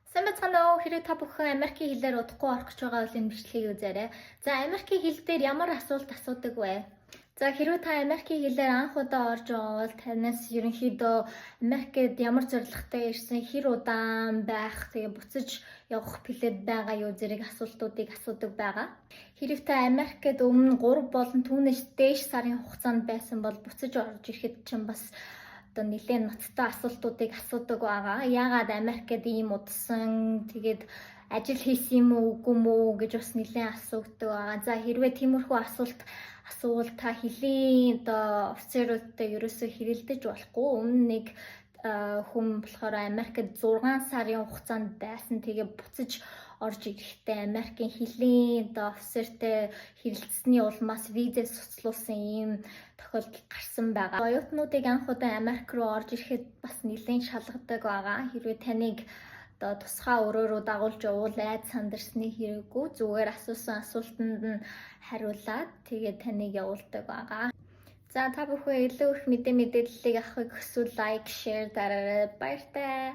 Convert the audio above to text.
Сайн байцгаана уу? Хэрвээ та бүхэн Америкийн хэлээр удахгүй орох гэж байгаа бол энэ бичлэгийг үзээрэй. За, Америкийн хэл дээр ямар асуулт асуудаг вэ? За, хэрвээ та Америкийн хэлээр анх удаа орж байгаа бол танаас ерөнхийдөө Америкт ямар зорилготой ирсэн, хэр удаан байх, тэгээ буцаж явах план байгаа юу зэрэг асуултуудыг асуудаг байгаа. Хэрвээ та Америкт өмнө 3 болон түүнээс дээш сарын хугацаанд байсан бол буцаж орж ирэхэд чинь бас одоо нэлээд ноцтой асуултуудыг асуудаг байгаа. Яагаад Америкт ийм удсан, тэгээд ажил хийсэн юм уу, үгүй юм уу гэж бас нэлээд асуудаг байгаа. За, хэрвээ тиймэрхүү асуулт асуувал та хилийн одоо офицеруудтай ерөөсөө хэрэлдэж болохгүй. Өмнө нэг хүн болохоор Америкт 6 сарын хугацаанд байсан. Тэгээ буцаж орж ирэхдээ Америкийн хилийн одоо офицертэй хэрэлдсэний улмаас визээ цуцлуулсан ийм тохиолдол гарсан байгаа. Оюутнуудыг анх удаа Америк руу орж ирэхэд бас нэлээд шалгадаг байгаа. Хэрвээ таныг одоо тусгай өрөө рүү дагуулж явуул айд сандарсны хэрэггүй, зүгээр асуусан асуултанд нь хариулаад, тэгээд таныг явуулдаг байгаа. За, та бүхэн илүү их мэдээллийг авахыг хүсвэл like, share дараарай. Баяртай.